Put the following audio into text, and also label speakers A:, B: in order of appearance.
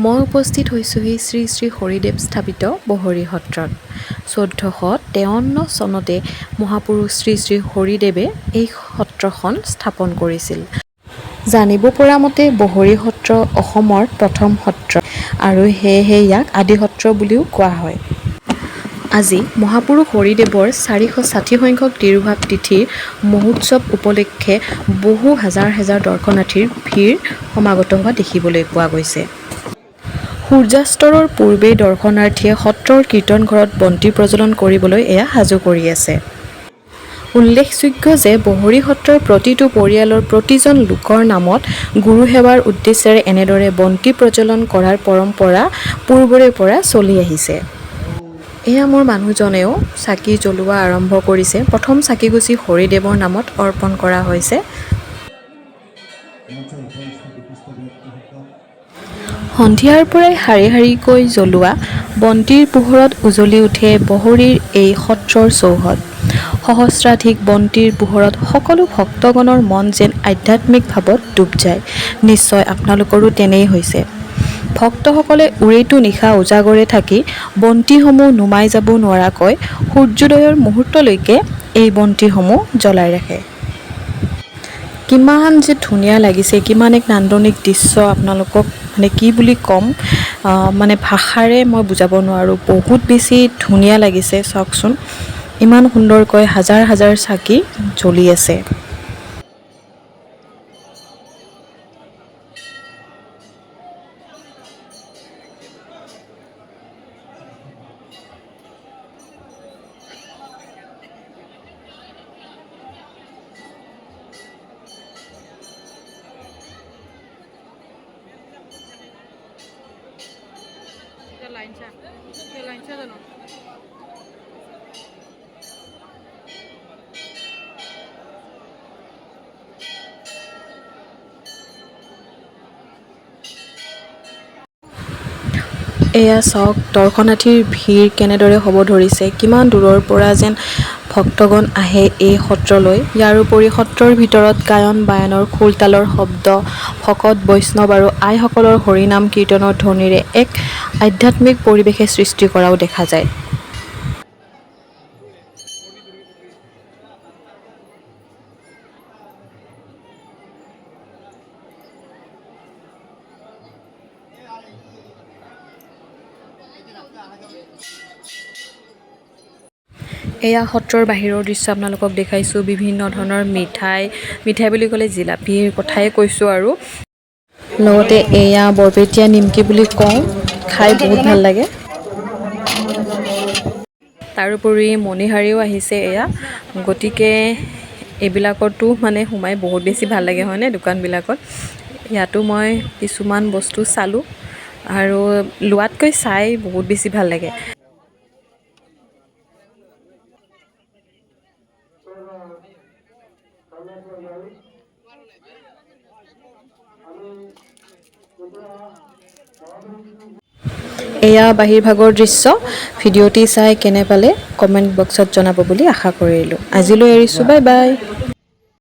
A: মই উপস্থিত হৈছোঁহি শ্ৰী শ্ৰী হৰিদেৱ স্থাপিত বহৰি সত্ৰত। 1453 চনতে মহাপুৰুষ শ্ৰী শ্ৰী হৰিদেৱে এই সত্ৰখন স্থাপন কৰিছিল। জানিব পৰা মতে বহৰি সত্ৰ অসমৰ প্ৰথম সত্ৰ আৰু সেয়েহে ইয়াক আদি সত্ৰ বুলিও কোৱা হয়। আজি মহাপুৰুষ হৰিদেৱৰ 460 সংখ্যক তিৰোভাৱ তিথিৰ মহোৎসৱ উপলক্ষে বহু হাজাৰ হাজাৰ দৰ্শনাৰ্থীৰ ভিৰ সমাগত হোৱা দেখিবলৈ পোৱা গৈছে। সূৰ্যাস্তৰৰ পূৰ্বেই দৰ্শনাৰ্থীয়ে সত্ৰৰ কীৰ্তন ঘৰত বন্তি প্ৰজ্বলন কৰিবলৈ এয়া সাজু কৰি আছে। উল্লেখযোগ্য যে বহৰি সত্ৰৰ প্ৰতিটো পৰিয়ালৰ প্ৰতিজন লোকৰ নামত গুৰু সেৱাৰ উদ্দেশ্যেৰে এনেদৰে বন্তি প্ৰজ্বলন কৰাৰ পৰম্পৰা পূৰ্বৰে পৰা চলি আহিছে। এয়া মোৰ মানুহজনেও চাকি জ্বলোৱা আৰম্ভ কৰিছে। প্ৰথম চাকিগছি হৰিদেৱৰ নামত অৰ্পণ কৰা হৈছে।
B: মঞ্চৰ উপস্থিত বিশিষ্ট ব্যক্তিসকল।
A: সন্ধিয়াৰ পৰাই শাৰী শাৰীকৈ জ্বলোৱা বন্তিৰ পোহৰত উজলি উঠে বহৰিৰ এই সত্ৰৰ চৌহদ। সহস্ৰাধিক বন্তিৰ পোহৰত সকলো ভক্তগণৰ মন যেন আধ্যাত্মিক ভাৱত ডুব যায়। নিশ্চয় আপোনালোকৰো তেনেই হৈছে। ভক্তসকলে ওৰেটো নিশা উজাগৰে থাকি বন্তিসমূহ নুমাই যাব নোৱাৰাকৈ সূৰ্যোদয়ৰ মুহূৰ্তলৈকে এই বন্তিসমূহ জ্বলাই ৰাখে। কিমান যে ধুনীয়া লাগিছে, কিমান এক নান্দনিক দৃশ্য, আপোনালোকক মানে কি বুলি ক'ম, মানে ভাষাৰে মই বুজাব নোৱাৰোঁ। বহুত বেছি ধুনীয়া লাগিছে। চাওকচোন, ইমান সুন্দৰকৈ হাজাৰ হাজাৰ চাকি জ্বলি আছে।
C: লাইন চা জানো।
A: এয়া চাওক, দৰ্শনাৰ্থীৰ ভিৰ কেনেদৰে হ'ব ধৰিছে। কিমান দূৰৰ পৰা যেন ভক্তগণ আহে এই সত্ৰলৈ। ইয়াৰোপৰি সত্ৰৰ ভিতৰত গায়ন বায়নৰ খোল তালৰ শব্দ, ভকত বৈষ্ণৱ আৰু আইসকলৰ হৰিনাম কীৰ্তনৰ ধ্বনিৰে এক আধ্যাত্মিক পৰিৱেশে সৃষ্টি কৰাও দেখা যায়। এয়া সত্ৰৰ বাহিৰৰ দৃশ্য আপোনালোকক দেখাইছোঁ। বিভিন্ন ধৰণৰ মিঠাই, মিঠাই বুলি ক'লে জিলাপীৰ কথাই কৈছোঁ আৰু লগতে এয়া বৰপেটীয়া নিমকি বুলি কওঁ, খাই বহুত ভাল লাগে। তাৰোপৰি মণিহাৰীও আহিছে এয়া। গতিকে এইবিলাকতো মানে সোমাই বহুত বেছি ভাল লাগে, হয়নে? দোকানবিলাকত ইয়াতো মই কিছুমান বস্তু চালোঁ আৰু লোৱাতকৈ চাই বহুত বেছি ভাল লাগে। এয়া বাহিৰ ভাগৰ দৃশ্য। ভিডিঅ'টি চাই কেনে পালে কমেণ্ট বক্সত জনাব বুলি আশা কৰিলোঁ। আজিলৈ এৰিছোঁ, বাই বাই।